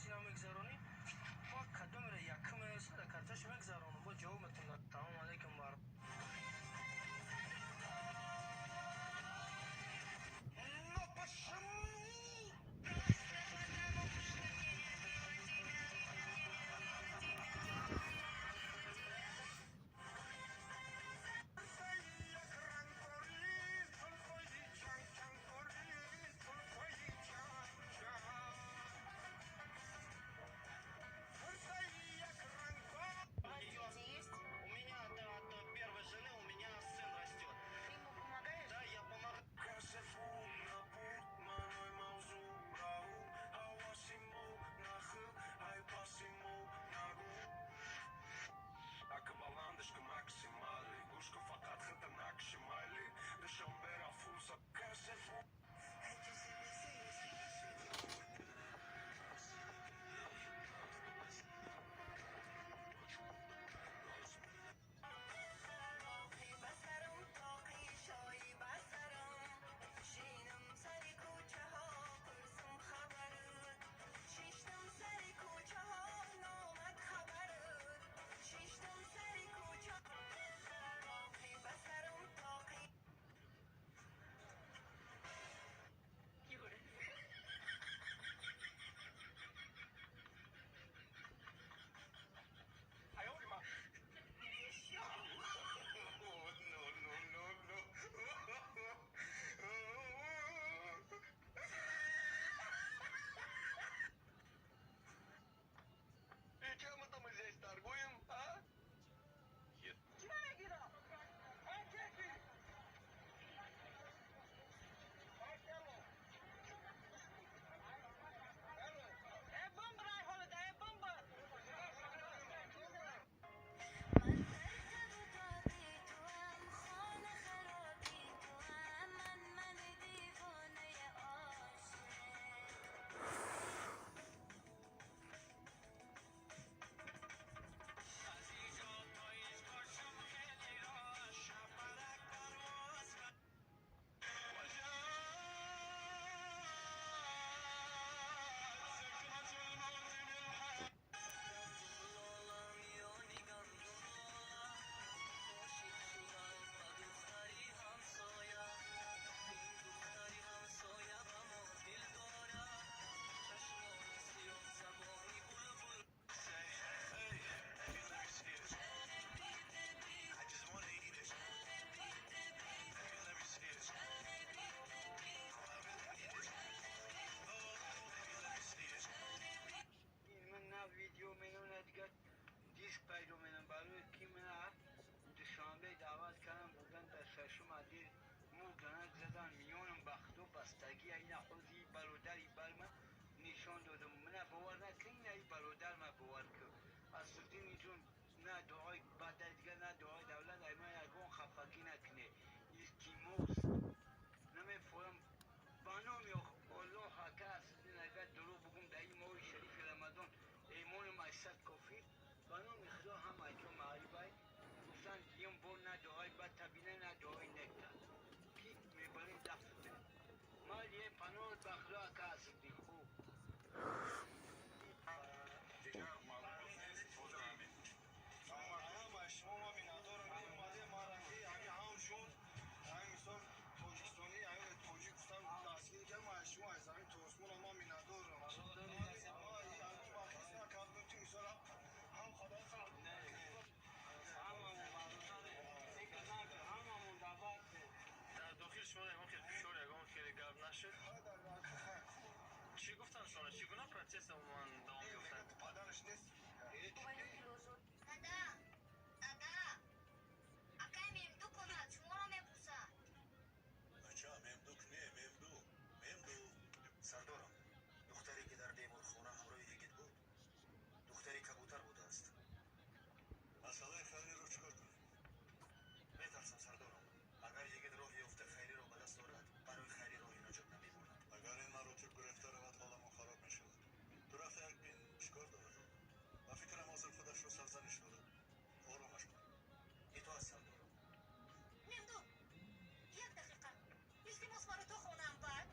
Карантин мегзаронӣ, ма кадомера якум менависӣ, дар карташ мегзаронам, бо ҷавоб метонам. Салому алайкум бар. Но почему? У меня от первой жены у меня сын растет. Ты ему помогаешь? Да, я помогаю. И чем это мы здесь торгуем, а? Ман на видео менам, на дигар диск пайдо менам. Барои ки мана Душанбе даъват кардам, бурдан дар шашум отдел, мурданак задан миёнам. Ба худо бастагӣ ина ҳози бародари бар ман нишон додам. Мана бовар накунӣ, ай бародар ма бовар кун. Асриддини ҷон, на дуои бада дигар, на дуои давлат, ай ман ягон хафагӣ накунӣ, илтимос. Намефорам ба номи Оллоҳ. Ака Асриддин, агар дурӯғ бугум, дар ин моҳи шарифи Рамазон эймонам аз сад кофир. Ба номи Худо, ҳам айто маърибай гуфтан дигам бор на дуои бад табина, на дуои некта ки мебарем дафт. Мали паноҳ ба Худо, ака Асриддин, хуб. Дигар маълумот нест, ҳозир ҳамин. Ҳама шумо ма миннатдорам, ки омадем мара, ки ҳамин ҳамчун ҳамин мисол тоҷикистонӣ, ҳамин тоҷик гуфтам, дастгирӣ кардам. Аз шумо, аз ҳамин Тосмона ман миннатдорам. Ма кардам, ки мисол ҳам худо. Ҳамамон даъват. Дар дохил шумо ягон хел фишор, ягон хеле гап нашуд? Чӣ гуфтанд шумо? Чӣ гуна процесс умуман давом ёфтанд? Падараш нест. Дада, дада, акай Мемду кунад, шуморо мепурсад. Бача, Мемдук не, Мемду, Мемду. Сардорам, духтаре ки дар беморхона ҳамроҳи Йигит буд, духтари Кабутар будааст. Масъалаи Хайриро чӣ кор кунем? Метарсам, сардорам, агар Йигит роҳ ёфта Хайриро ба даст орад, барои Хайри роҳи наҷот намемонад. Агар ин маротиб гурехта равад, ҳоламон хароб мешавад. Ту рафта як бин, чӣ кор дорад. Ба фикрам, ҳозир худашро сарзаниш дорад. Оромаш кун. Итоат, сардорам. Мемду, як дақиқа. Илтимос, маро то хонаам бар.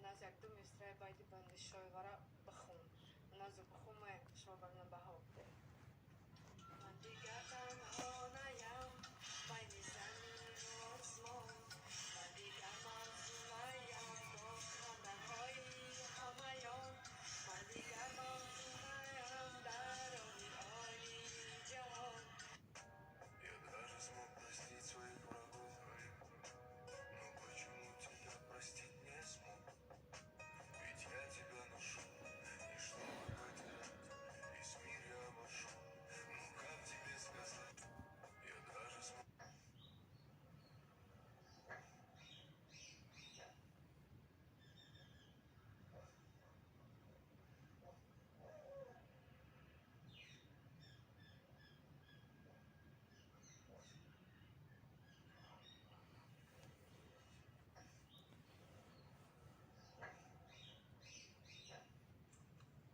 Наз якду мисраи байти Бандишоевара бихун. Назу бихун, шумо ба ман баҳо бидед. Ман дигар танҳо наям байни замину осмон, ман дигар мавзунаям бо хандаҳои ҳамаён, ман дигар мавзунаям дар роҳи оли ҷаҳон. Я даже смог простить своих врагов, но почему тебя простить не смог? Ведь я тебя ношу, и чтобы потерять, весь мир я обошел. Ну как тебе сказать? Я даже смог.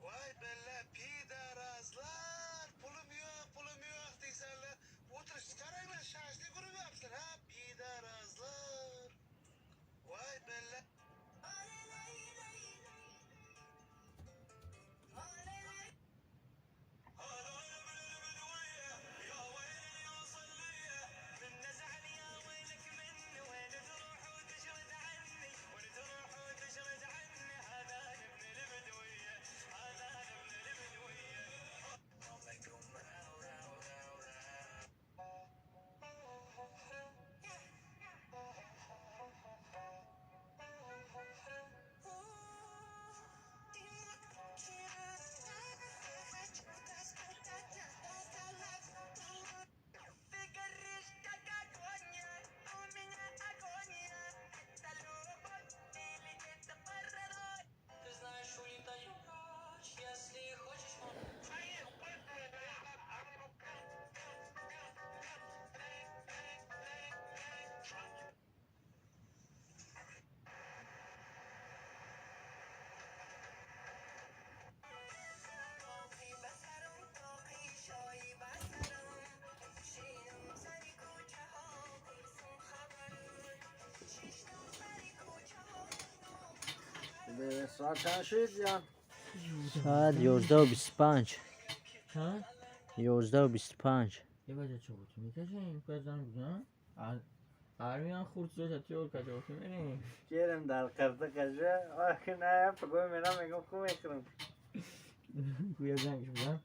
Voy billa, пидарас lar, pulim yo'q, pulim yo'q deysanlar. O'tirish qaranglar, shashlik urib yopsizlar, ha, пидарас lar. Voy billa. Ты горишь, как огонь, у меня агония. Это любовь или это паранойя? Ты знаешь, улетаю прочь, если хочешь, можешь. Соат чанд шуд, ҷон? Соат 11:25. Чанд? 11:25. Е, бача, чӣ қутӣ мекашем? Куя занг бизан. Армиян хурд зота тиёр кача қутӣ мерем. Керем дар қирди қажа. Охи, на, пагои мерам, мегум, ху мекунам. Куя зангш бизан.